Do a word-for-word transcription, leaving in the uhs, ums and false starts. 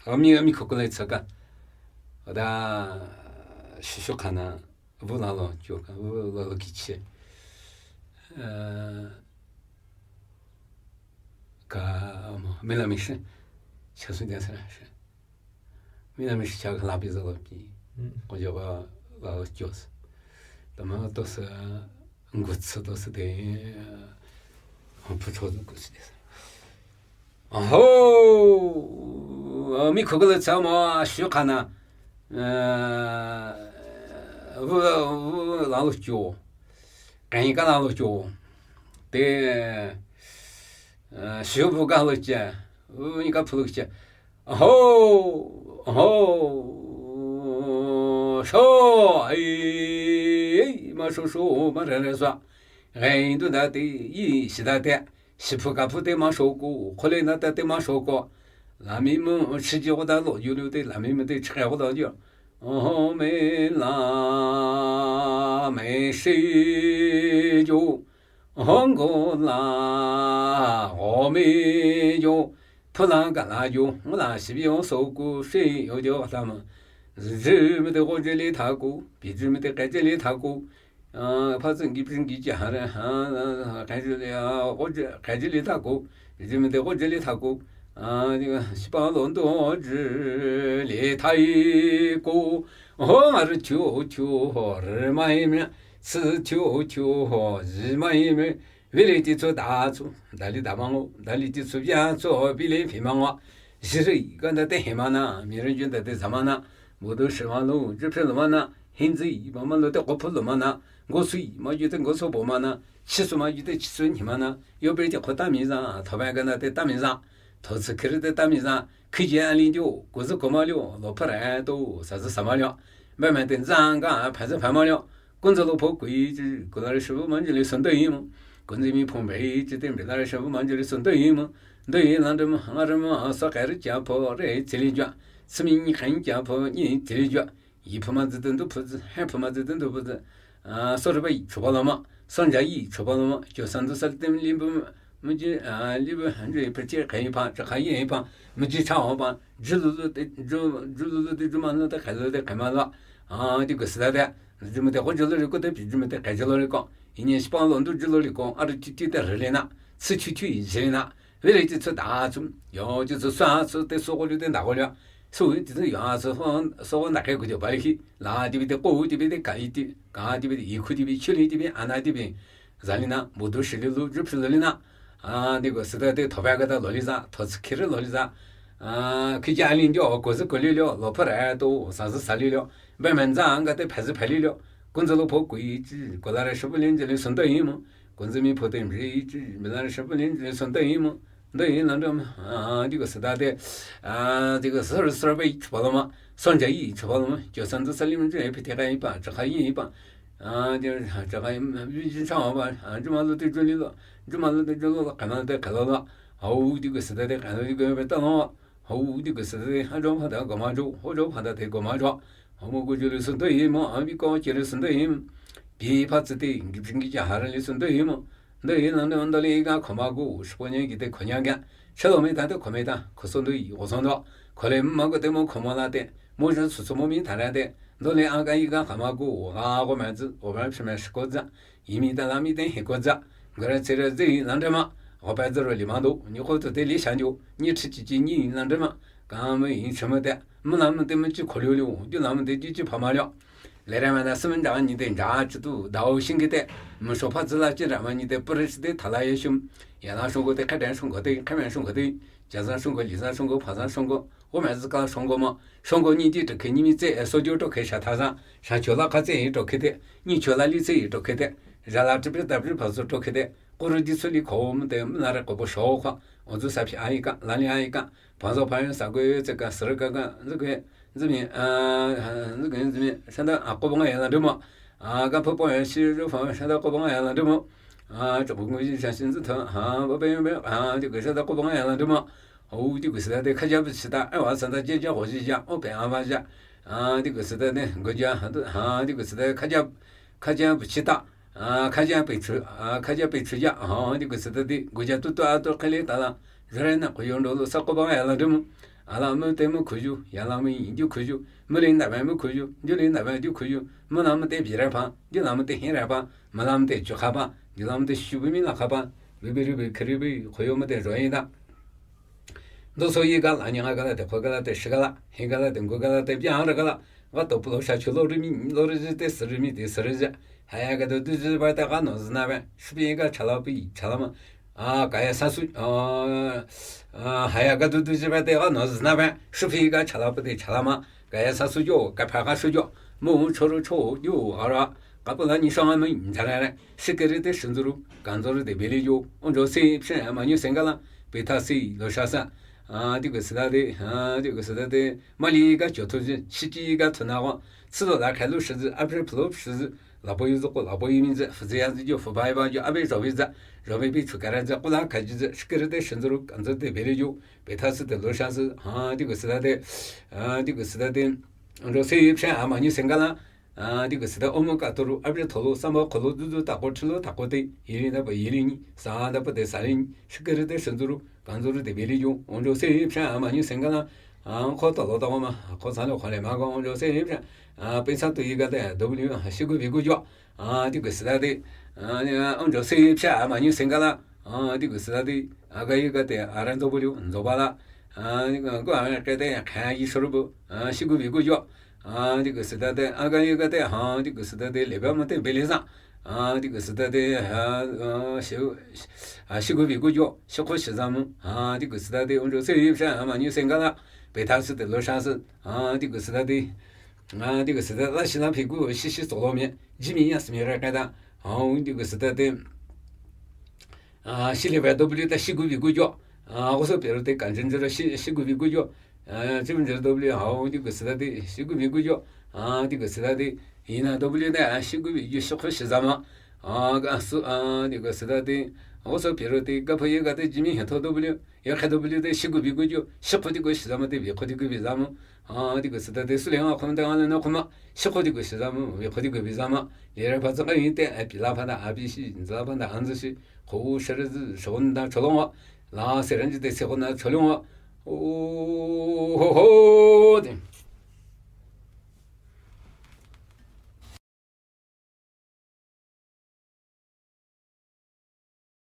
Ami, ami khokole tsaka. Ada shisho kana, bu lalo kyo ka, bu lalo kiche. Ka mo, mela mishi. Chasu dia sara shi. Mela mishi cha ka labi zalo ki. Ko jo ba lalo kyos. Tama to sa, ngutsu to sa de. Pucho kusi. Aho, mi khokole tsama shu kana, vu, vu lalo kyo. Kani ka lalo kyo. Te, shu bu ka lo kya. Vu ni ka pulu kya. Aho, aho, sho, ai, ma sho sho, ma re re sa. Gai du da te, yi shi da te. Shiphu kaphu te ma shoko, khole na ta te ma shoko. Lami mu chiji koda lo yu lu te, lami mu te chike koda yu. Oho me la me shi ju. Oho ngo la ho me ju. Phu la ga la ju. Ngo la shi bi yo so ku shi yo ju la ma. Zi me te go je le ta ku. Bi ji me te ke je le ta ku. Pha zing ki pring ki ja ha re ha, ka ji le, ka ji le ta ko, ji me te ko ji le ta ko. Shi pa lo ndo ji le ta i ko. Ho ma re chu chu ho re ma i me, si chu chu ho ji ma i me. Ve le ti chu da chu, da li da ma ngo, da li ti chu ya chu ve le phi ma ngo. Ji re ka da te he ma na, mi re ju da te za ma na. Mo do shi ma lo, ju phe lo ma na. Hinzi ma ma lo te ko phu lo ma na. Ngo sui ma ju te ngo so bo ma na. Chi su ma ju te chi su ni ma na. Yo be te ko ta mi za. Tho ba ga na te ta mi za. Tho tsu kiri te ta mi za. Ki je a li jo. Ko zu ko ma lyo. Lo pha re to. Sa zu sa ma lyo. Ba ma te za ga pha zu pha ma lyo. Kun zu lo pho kui ji. Ko la re shu ma ji le sun de yi mo. Kun zu mi pho be ji te be la re shu ma ji le sun de yi mo. De yi la de mo. Ha re mo. Sa ka re ja pho re ti li ja. Si mi ni kan ja pho ni ti li ja. Yi phu ma zi de ndu phu zi, he phu ma zi de ndu phu zi. So re ba yi chu ba lo ma, so nja yi chu ba lo ma, jo san du sa li tem li bu, mu ji, li bu han ju pe che kai pa, cha kai yi pa, mu ji cha ho pa, ju lu lu de, ju, ju lu lu de, ju ma lu de, kai lu de, kai ma lu. Di gu si da de, ju mu de ho ju lu ri ko de, ju mu de kai ju lu ri ko. Yi ni shi pa lo ndu ju lu ri ko, a ri ti ti de re le na, si ti ti yi ji le na. Ve le ti tsu da tsu, yo ti tsu sa tsu te so ko lu te nda ko lu. So ti tsu ya so ho, so ho nda ke ko jo ba li hi. La ti bi te ko ti bi te ka yi ti, ka ti bi te yi khu ti bi, chi li ti bi, a na ti bi. Za li na, bu du shi li lu, ju phi lu li na. A, di ko si da te tho ba ga da lo li za, tho tsu ki re lo li za. A, ki ja li jo, ko zi ko li lo, lo pha re to, sa zi sa li lo. Ba men za nga te pha zi pha li lo. Kun zi lo pho ko yi ji, ko la re shu bu lin ji li sun de yi mo. Kun zi mi pho te mi ji, mi la re shu bu lin ji li sun de yi mo. De yi na de ma, a, di ko si da te, a, di ko si re si re ba yi chu ba lo ma, son ja yi chu ba lo ma, jo san du sa li mi ji, pe te ka yi pa, cha ka yi pa. A, di, cha ka yi, yi ji cha ba, a, ju ma lu te ju li lo, ju ma lu te ju lo, ka na te ka lo lo. Hao, di ko si da te, ka na di ko be ta lo. Hao di ko si da te, ha jo pha da go ma jo, ho jo pha da te go ma jo. Ho mo go jo le sun de yi mo, a bi ko che le sun de yi mo. Bi pha tsi te, ngi ping ngi ja ha le sun de yi mo. De yi na de ma de le ga ko ma go, shi po ni gi te ko nya ga. Che lo me ta te ko me ta, ko son de yi, ko son do. Ko le ma go te mo ko mo la te, mo je su su mo mi ta la te. De le a ga yi ga ko ma go, ga go ma zi, go ma shi ma shi ko za. Yi mi ta la mi te he ko za. Ga ra tse ra zi yi lan de ma. Ho pa zi ro li ma do. Ni ko to te li shan jo. Ni chi chi chi ni lan de ma. Ka me yi chi ma te. Mu la mu te mu chi ko liu liu. Ju la mu te ju chi pha ma liu. Le ra ma na si men da ni te ja chi tu. Da o shin ki te. Mu sho pha zi la chi ra ma ni te pu re shi te ta la ye shum. Ya la shong go te, ka dan shong go te, ka men shong go te. Ja za shong go, li za shong go, pha za shong go. Wo ma zi ka shong go ma. Shong go ni ti to ke ni mi tse, e so jo to ke sha ta za. Sha cho la ka tse yi to ke te. Ni cho la li tse yi to ke te. Ja la ti pi ta pi pa so to ke te. Ko ru di so li ko mo te, mo la re ko bo sho kwa. O zu sa pi a yi ka, la li a yi ka. Pa zo pa yo sa go yo tse ka, sir ka ka, zu ke, zu mi, a, zu ke, zu mi, sha da, a, ko bo nga ya la de mo. A, ka po po ya shi ru fa, sha da ko bo nga ya la de mo. A, cho bo ngu yi sha shin zu ta, ha, bo pe yo pe, a, di ko sha da ko bo nga ya la de mo. O, di ko sha da de, ka ja bu shi ta, a, wa sa da je ja, wo ji ja, o pe a wa ja. A, di ko sha da de, go ja, ha, du, ha, di ko sha da, ka ja, ka ja bu shi ta. A, ka ja pe chu, a, ka ja pe chu ja, ha, di ko sha da de, go ja tu tu a tu ka le ta la. Zare na ko yo ndo lo sa ko ba ya la de mo. Alamü te mükhuyu, yalamü yingyu khuyu, müli nabeng mükhuyu, juli nabeng ju khuyu, mülamü te birapa, julamü te hirapa, mülamü te chukapa, julamü te shubimi lakapa, bibiribi khiribi khoyomü te joyida. Doso yi gala, nyanga gala, te kho gala, te shi gala, hi gala, te ngu gala, te byangra gala, gato pulo shachu lorimi, loriji te sirimi te siriji. Haya gado duji bate gano zinabe, shupi ga chalapi chalama. A, kaya sasu, a, a, haya gado duji bate gano zinabe, shupi ga chalapi te chalama. Kaya sasu jo, kapa ga shu jo, mo choro cho jo, ara, kapula ni shanga mi, njarare, shikiri te shinzuru, kanzuru te bili jo, onjo si, pshe, manyu sengala, peta si, lo shasa. A, digo sidade, a, digo sidade, mali ga chotoji, shiki ga tunawa, tsilo la kalu shizi, apre plo shizi, lapo yuzo ko, lapo yuminzi, fuzi yazi jo, fubai ba jo, abe jobi za, jobi bi chukara za, kula kaji za, shikiri te shinzuru, kanzuru te bili jo, peta si te lo shasi, a, digo sidade, a, digo sidade, onjo si, pshe, a, manyu sengala, a, digo sida omo katoro, abe tolo, samba kolo, dudu tako, chilo tako te, yiri na ba yiri ni, sa da pa te sari ni, shikiri te shinzuru, kanzuru te bili jo, onjo si, pshe, a, manyu sengala, a, kho tolo tako ma, kho salo kho le ma ko, onjo si, pshe, a, pensa to yi ga te, W, a, shigu bigu jo, a, digo sidade, a, onjo si, pshe, a, manyu sengala, a, digo sidade, a, ga yi ga te, a, ran W, nzo bala, a, ko, a, ke te, kha yi shuru bu, a, shigu bigu jo, a, digo sidade, a, ga yi ga te, ha, digo sidade, leba ma te, bele za, a, digo sidade, ha, a, shi, a, shigu bigu jo, shiko shizamu, a, digo sidade, onjo si, pshe, a, manyu sengala, peta si te lo shasi, a, digo sidade, a, digo sidade, la shi la pigu, shi shi solo mi, jimi ya simi ra kada, a, digo sidade, a, shili ba W ta shigu bigu jo, a, goso pero te kanjin jira shi, shigu bigu jo, a, jimi jira W, a, digo sidade, shigu bigu jo, a, digo sidade, ina W ta, a, shigu bigu shiko shizama, a, ga su, a, digo sidade, goso pero te, ga pa ye ga te, jimi ha to W, ya kha W te, shigu bigu jo, shiko digo shizama te, bi ko digo bi zama, a, digo sidade, sule nga khom ta nga le na khoma, shiko digo shizama, bi ko digo bi zama, le ra pa za ka yi te, a, pi la pa da, a, bi shi, za pa da, an za shi, ko shara zi, shon da, cholong wa, la se ran ji te, se ko na, cholong wa, o, ho, ho, de.